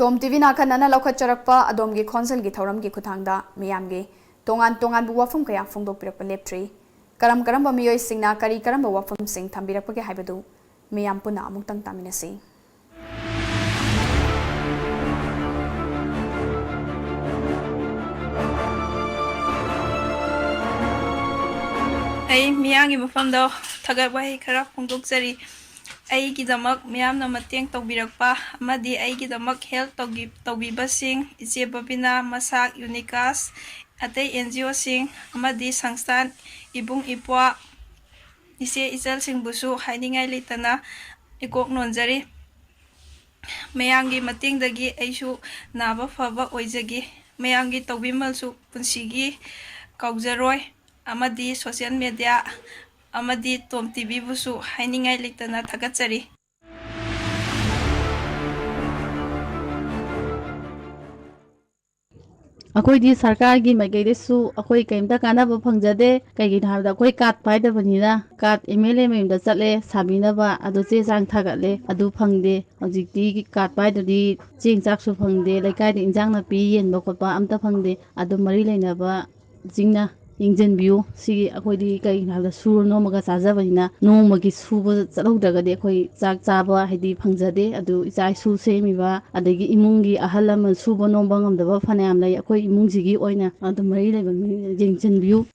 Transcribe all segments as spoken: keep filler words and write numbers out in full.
ꯇꯣꯝ ꯇꯤꯚꯤꯅ ꯑꯈꯟꯅꯅ ꯂꯧꯈꯠꯆꯔꯛꯄ ꯑꯗꯣꯝꯒꯤ ꯈꯣꯟꯖꯦꯜꯒꯤ ꯊꯧꯔꯝꯒꯤ ꯈꯨꯠꯊꯥꯡꯗ ꯃꯤꯌꯥꯝꯒꯤ ꯇꯣꯉꯥꯟ ꯇꯣꯉꯥꯟꯕ ꯋꯥꯐꯝ ꯀꯌꯥ ꯐꯣꯡꯗꯣꯛꯄꯤꯔꯛꯄ ꯂꯦꯞꯇ꯭ꯔꯤ꯫ ꯀꯔꯝ ꯀꯔꯝꯕ ꯃꯤꯑꯣꯏꯁꯤꯡꯅ ꯀꯔꯤ ꯀꯔꯝꯕ ꯋꯥꯐꯝꯁꯤꯡ ꯊꯝꯕꯤꯔꯛꯄꯒꯦ ꯍꯥꯏꯕꯗꯨ ꯃꯤꯌꯥꯝ ꯄꯨꯟꯅ ꯑꯃꯨꯛꯇꯪ ꯇꯥꯃꯤꯟꯅꯁꯤ꯫ ꯑꯩ ꯃꯤꯌꯥꯝꯒꯤ ꯃꯐꯝꯗ ꯊꯥꯒꯠ ꯋꯥꯍꯩ ꯈꯔ ꯐꯣꯡꯗꯣꯛꯆꯔꯤ꯫ ꯑꯩꯒꯤꯗꯃꯛ ꯃꯤꯌꯥꯝꯅ ꯃꯇꯦꯡ ꯇꯧꯕꯤꯔꯛꯄ ꯑꯃꯗꯤ ꯑꯩꯒꯤꯗꯃꯛ help ꯇꯧꯒꯤ-, ꯇꯧꯕꯤꯕꯁꯤꯡ, ꯏꯆꯦ ꯕꯕꯤꯅꯥ, ꯃꯁꯥꯛ, ꯌꯨꯅꯤꯀꯥꯁ, ꯑꯇꯩ NGOꯁꯤꯡ ꯑꯃꯗꯤ ꯁꯪꯁꯊꯥꯟ, ꯏꯕꯨꯡ ꯏꯄ꯭ꯋꯥ, ꯏꯆꯦ ꯏꯆꯜꯁꯤꯡꯕꯨꯁꯨ ꯍꯥꯏꯅꯤꯡꯉꯥꯏ ꯂꯩꯇꯅ ꯏꯀꯣꯛ ꯅꯣꯟꯖꯔꯤ꯫ ꯃꯌꯥꯝꯒꯤ ꯃꯇꯦꯡꯗꯒꯤ ꯑꯩꯁꯨ ꯅꯥꯕ ꯐꯕ ꯑꯣꯏꯖꯒꯦ꯫ ꯃꯌꯥꯝꯒꯤ ꯇꯧꯕꯤꯃꯜꯁꯨ ꯄꯨꯟꯁꯤꯒꯤ ꯀꯥꯎꯖꯔꯣꯏ꯫ ꯑꯃꯗꯤ social media ꯑꯃꯗꯤ ꯇꯣꯝ ꯇꯤꯚꯤꯕꯨꯁꯨ ꯍꯥꯏꯅꯤꯡꯉꯥꯏ ꯂꯩꯇꯅ ꯊꯥꯒꯠꯆꯔꯤ꯫ ꯑꯩꯈꯣꯏꯗꯤ ꯁꯔꯀꯥꯔꯒꯤ ꯃꯥꯏꯀꯩꯗꯁꯨ ꯑꯩꯈꯣꯏ ꯀꯔꯤꯝꯇ ꯀꯥꯟꯅꯕ ꯐꯪꯖꯗꯦ꯫ ꯀꯩꯒꯤꯅꯣ ꯍꯥꯏꯕꯗ ꯑꯩꯈꯣꯏ ꯀꯥꯔꯗ ꯄꯥꯏꯗꯕꯅꯤꯅ꯫ ꯀꯥꯔꯗ MLA ꯃꯌꯨꯝꯗ ꯆꯠꯂꯦ ꯁꯥꯕꯤꯅꯕ, ꯑꯗꯨ ꯆꯦ ꯆꯥꯡ ꯊꯥꯒꯠꯂꯦ, ꯑꯗꯨ ꯐꯪꯗꯦ꯫ ꯍꯧꯖꯤꯛꯇꯤ ꯀꯥꯔꯗ ꯄꯥꯏꯗ꯭ꯔꯗꯤ ꯆꯦꯡ ꯆꯥꯛꯁꯨ ꯐꯪꯗꯦ, ꯂꯩꯀꯥꯏꯗ ꯏꯟꯖꯥꯡ ꯅꯥꯄꯤ ꯌꯦꯟꯕ ꯈꯣꯠꯄ ꯑꯝꯇ ꯐꯪꯗꯦ꯫ ꯑꯗꯨ ꯃꯔꯤ ꯂꯩꯅꯕꯁꯤꯡꯅ ꯌꯦꯡꯁꯤꯟꯕꯤꯌꯨ꯫ ꯁꯤꯒꯤ ꯑꯩꯈꯣꯏꯗꯤ ꯀꯩꯒꯤꯅꯣ ꯍꯥꯏꯕꯗ ꯁꯨꯔ ꯅꯣꯝꯃꯒ ꯆꯥꯖꯕꯅꯤꯅ, ꯅꯣꯡꯃꯒꯤ ꯁꯨꯕ ꯆꯠꯍꯧꯗ꯭ꯔꯒꯗꯤ ꯑꯩꯈꯣꯏ ꯆꯥꯛ ꯆꯥꯕ ꯍꯥꯏꯗꯤ ꯐꯪꯖꯗꯦ꯫ ꯑꯗꯨ ꯏꯆꯥ ꯏꯁꯨ ꯁꯦꯝꯃꯤꯕ, ꯑꯗꯒꯤ ꯏꯃꯨꯡꯒꯤ ꯑꯍꯜ ꯂꯃꯟ ꯁꯨꯕ ꯅꯣꯝꯕ ꯉꯝꯗꯕ ꯐꯅꯌꯥꯝ ꯂꯩ꯫ ꯑꯩꯈꯣꯏ ꯏꯃꯨꯡꯁꯤꯒꯤ ꯑꯣꯏꯅ ꯑꯗꯨꯝ ꯃꯔꯤ ꯂꯩꯕ ꯃꯤ ꯌꯦꯡꯁꯤꯟꯕꯤꯌꯨ꯫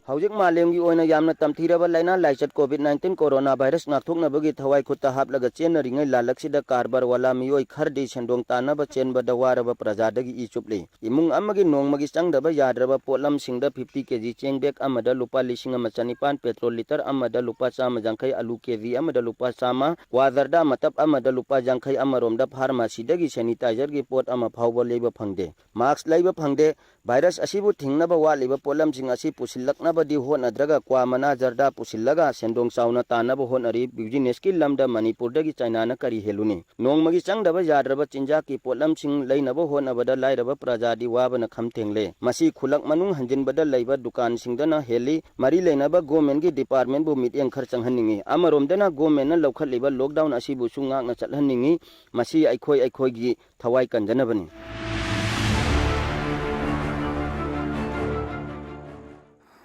ꯍꯧꯖꯤꯛ ꯃꯥꯂꯦꯝꯒꯤ ꯑꯣꯏꯅ ꯌꯥꯝꯅ ꯇꯝꯊꯤꯔꯕ ꯂꯥꯏꯅꯥ ꯂꯥꯏꯆꯠ COVID nineteen corona virus ꯉꯥꯛꯊꯣꯛꯅꯕꯒꯤ ꯊꯋꯥꯏ ꯈꯨꯠꯇ ꯍꯥꯞꯂꯒ ꯆꯦꯟꯅꯔꯤꯉꯩ ꯂꯥꯜꯂꯛꯁꯤꯗ ꯀꯔꯕꯥꯔ ꯋꯥꯂꯥ ꯃꯤꯑꯣꯏ ꯈꯔꯗꯤ ꯁꯦꯟꯗꯣꯡ ꯇꯥꯟꯅꯕ ꯆꯦꯟꯕꯗ ꯋꯥꯔꯕ ꯄ꯭ꯔꯖꯥꯗꯒꯤ ꯏ ꯆꯨꯞꯂꯤ꯫ ꯏꯃꯨꯡ ꯑꯃꯒꯤ ꯅꯣꯡꯃꯒꯤ ꯆꯪꯗꯕ ꯌꯥꯗ꯭ꯔꯕ ꯄꯣꯠꯂꯝꯁꯤꯡꯗ fifty KG ꯆꯦꯡ bag ꯑꯃꯗ ꯂꯨꯄꯥ ꯂꯤꯁꯤꯡ ꯑꯃ ꯆꯅꯤꯄꯥꯟ, petrol litre ꯑꯃꯗ ꯂꯨꯄꯥ ꯆꯥꯝꯃ ꯌꯥꯡꯈꯩ, ꯑꯂꯨ KG ꯑꯃꯗ ꯂꯨꯄꯥ ꯆꯥꯝꯃ, ꯀ꯭ꯋꯥ ꯖꯔꯗꯥ ꯃꯇꯞ ꯑꯃꯗ ꯂꯨꯄꯥ ꯌꯥꯡꯈꯩ, ꯑꯃꯔꯣꯝꯗ pharmacyꯗꯒꯤ sanitizerꯒꯤ ꯄꯣꯠ ꯑꯃ ꯐꯥꯎꯕ ꯂꯩꯕ ꯐꯪꯗꯦ꯫ Mask ꯂꯩꯕ ꯐꯪꯗꯦ꯫ Virus ꯑꯁꯤꯕꯨ ꯊꯤꯡꯅꯕ ꯋꯥꯠꯂꯤꯕ ꯄꯣꯠꯂꯝꯁꯤꯡ ꯑꯁꯤ ꯄꯨꯁꯤꯜꯂꯛꯅꯕ ꯗꯤ ꯍꯣꯠꯅꯗ꯭ꯔꯒ ꯀ꯭ꯋꯥ ꯃꯅꯥ ꯖꯔꯗꯥ ꯄꯨꯁꯤꯜꯂꯒ ꯁꯦꯟꯗꯣꯡ ꯆꯥꯎꯅ ꯇꯥꯟꯅꯕ ꯍꯣꯠꯅꯔꯤ꯫ ꯕꯤꯖꯤꯅꯦꯁꯀꯤ ꯂꯝꯗ ꯃꯅꯤꯄꯨꯔꯗꯒꯤ ꯆꯥꯏꯅꯥꯅ ꯀꯔꯤ ꯍꯦꯜꯂꯨꯅꯤ? ꯅꯣꯡꯃꯒꯤ ꯆꯪꯗꯕ ꯌꯥꯗ꯭ꯔꯕ ꯆꯤꯟꯖꯥꯛꯀꯤ ꯄꯣꯠꯂꯝꯁꯤꯡ ꯂꯩꯅꯕ ꯍꯣꯠꯅꯕꯗ ꯂꯥꯏꯔꯕ ꯄ꯭ꯔꯖꯥꯗꯤ ꯋꯥꯕꯅ ꯈꯝ ꯊꯦꯡꯂꯦ꯫ ꯃꯁꯤ ꯈꯨꯜꯂꯛ ꯃꯅꯨꯡ ꯍꯟꯖꯤꯟꯕꯗ ꯂꯩꯕ ꯗꯨꯀꯥꯟꯁꯤꯡꯗꯅ ꯍꯦꯜꯂꯤ꯫ ꯃꯔꯤ ꯂꯩꯅꯕ ꯒꯣꯔꯃꯦꯟꯒꯤ ꯗꯤꯄꯥꯔꯠꯃꯦꯟꯕꯨ ꯃꯤꯠꯌꯦꯡ ꯈꯔ ꯆꯪꯍꯟꯅꯤꯡꯏ꯫ ꯑꯃꯔꯣꯝꯗꯅ ꯒꯣꯔꯃꯦꯟꯅ ꯂꯧꯈꯠꯂꯤꯕ ꯂꯣꯛꯗꯥꯎꯟ ꯑꯁꯤꯕꯨꯁꯨ ꯉꯥꯛꯅ ꯆꯠꯍꯟꯅꯤꯡꯏ꯫ ꯃꯁꯤ ꯑꯩꯈꯣꯏ ꯑꯩꯈꯣꯏꯒꯤ ꯊꯋꯥꯏ ꯀꯟꯖꯅꯕꯅꯤ꯫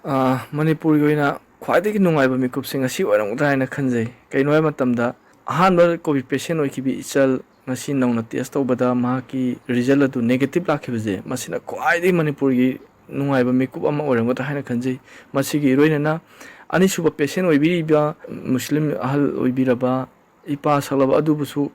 ꯑꯥ, ꯃꯅꯤꯄꯨꯔꯒꯤ ꯑꯣꯏꯅ ꯈ꯭ꯋꯥꯏꯗꯒꯤ ꯅꯨꯡꯉꯥꯏꯕ ꯃꯤꯀꯨꯞꯁꯦ ꯉꯁꯤ ꯑꯣꯏꯔꯝꯒꯗ꯭ꯔꯥ ꯍꯥꯏꯅ ꯈꯟꯖꯩ꯫ ꯀꯩꯅꯣ ꯍꯥꯏꯕ ꯃꯇꯝꯗ, ꯑꯍꯥꯟꯕ ꯀꯣꯚꯤꯗ ꯄꯦꯁꯦꯟ ꯑꯣꯏꯈꯤꯕ ꯏꯆꯜ ꯉꯁꯤ ꯅꯧꯅ ꯇꯦꯁ ꯇꯧꯕꯗ ꯃꯍꯥꯛꯀꯤ ꯔꯤꯖꯜ ꯑꯗꯨ ꯅꯦꯒꯦꯇꯤꯚ ꯂꯥꯛꯈꯤꯕꯁꯦ, ꯃꯁꯤꯅ ꯈ꯭ꯋꯥꯏꯗꯒꯤ ꯃꯅꯤꯄꯨꯔꯒꯤ ꯅꯨꯡꯉꯥꯏꯕ ꯃꯤꯀꯨꯞ ꯑꯃ ꯑꯣꯏꯔꯝꯒꯗ꯭ꯔꯥ ꯍꯥꯏꯅ ꯈꯟꯖꯩ꯫ ꯃꯁꯤꯒꯤ ꯏꯔꯣꯏꯅꯅ ꯑꯅꯤꯁꯨꯕ ꯄꯦꯁꯦꯟ ꯑꯣꯏꯕꯤꯔꯤꯕ ꯃꯨꯁꯂꯤꯝ ꯑꯍꯜ ꯑꯣꯏꯕꯤꯔꯕ ꯏꯄꯥ ꯁꯛꯂꯕ ꯑꯗꯨꯕꯨꯁꯨ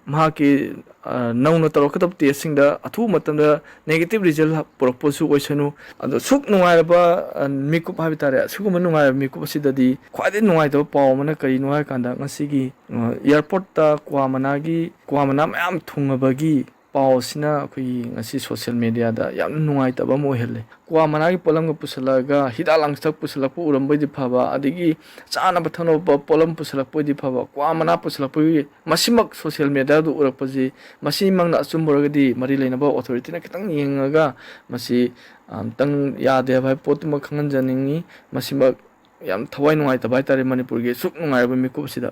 ꯃꯍꯥꯛꯀꯤ, ꯑ, ꯅꯧꯅ ꯇꯧꯔꯛꯀꯗꯕ ꯇꯦꯁꯁꯤꯡꯗ ꯑꯊꯨꯕ ꯃꯇꯝꯗ ꯅꯦꯒꯦꯇꯤꯚ ꯔꯤꯖꯜ ꯄꯨꯔꯛꯄꯁꯨ ꯑꯣꯏꯁꯅꯨ꯫ ꯑꯗꯣ ꯁꯨꯛ ꯅꯨꯡꯉꯥꯏꯔꯕ, ꯑ, ꯃꯤꯀꯨꯞ ꯍꯥꯏꯕ ꯇꯥꯔꯦ, ꯑꯁꯤꯒꯨꯝꯕ ꯅꯨꯡꯉꯥꯏꯔꯕ ꯃꯤꯀꯨꯞ ꯑꯁꯤꯗꯗꯤ ꯈ꯭ꯋꯥꯏꯗꯒꯤ ꯅꯨꯡꯉꯥꯏꯇꯕ ꯄꯥꯎ ꯑꯃꯅ ꯀꯔꯤꯅꯣ ꯍꯥꯏꯔꯀꯥꯟꯗ, ꯉꯁꯤꯒꯤ, ꯑ, ꯑꯦꯌꯥꯔꯄꯣꯔꯠꯇ ꯀ꯭ꯋꯥ ꯃꯅꯥꯒꯤ, ꯀ꯭ꯋꯥ ꯃꯅꯥ ꯃꯌꯥꯝ ꯊꯨꯡꯉꯕꯒꯤ ꯄꯥꯎ ꯑꯁꯤꯅ ꯑꯩꯈꯣꯏꯒꯤ ꯉꯁꯤ ꯁꯣꯁꯤꯌꯦꯜ ꯃꯦꯗꯤꯌꯥꯗ ꯌꯥꯝꯅ ꯅꯨꯡꯉꯥꯏꯇꯕ ꯑꯃ ꯑꯣꯏꯍꯜꯂꯦ꯫ ꯀ꯭ꯋꯥ ꯃꯅꯥꯒꯤ ꯄꯣꯠꯂꯝꯒ ꯄꯨꯁꯤꯜꯂꯛꯑꯒ ꯍꯤꯗꯥꯛ ꯂꯥꯡꯊꯛ ꯄꯨꯁꯤꯜꯂꯛꯄ ꯎꯔꯝꯕ ꯑꯣꯏꯗꯤ ꯐꯕ, ꯑꯗꯒꯤ ꯆꯥꯅꯕ ꯊꯛꯅꯕ ꯄꯣꯠꯂꯝ ꯄꯨꯁꯤꯜꯂꯛꯄ ꯑꯣꯏꯗꯤ ꯐꯕ, ꯀ꯭ꯋꯥ ꯃꯅꯥ ꯄꯨꯁꯤꯜꯂꯛꯄꯒꯤ ꯃꯁꯤꯃꯛ ꯁꯣꯁꯤꯌꯦꯜ ꯃꯦꯗꯤꯌꯥꯗ ꯎꯔꯛꯄꯁꯤ, ꯃꯁꯤꯃꯛꯅ ꯑꯆꯨꯝꯕ ꯑꯣꯏꯔꯒꯗꯤ ꯃꯔꯤ ꯂꯩꯅꯕ ꯑꯣꯊꯣꯔꯤꯇꯤꯅ ꯈꯤꯇꯪ ꯌꯦꯡꯉꯒ ꯃꯁꯤ, ꯑ, ꯑꯝꯇꯪ ꯌꯥꯗꯦ ꯍꯥꯏꯕ ꯄꯣꯠꯇꯨꯃ ꯈꯪꯍꯟꯖꯅꯤꯡꯉꯤ꯫ ꯃꯁꯤꯃꯛ ꯌꯥꯝ ꯊꯋꯥꯏ ꯅꯨꯡꯉꯥꯏꯇꯕ ꯍꯥꯏꯇꯥꯔꯦ ꯃꯅꯤꯄꯨꯔꯒꯤ ꯑꯁꯨꯛ ꯅꯨꯡꯉꯥꯏꯔꯕ ꯃꯤꯀꯨꯞ ꯑꯁꯤꯗ꯫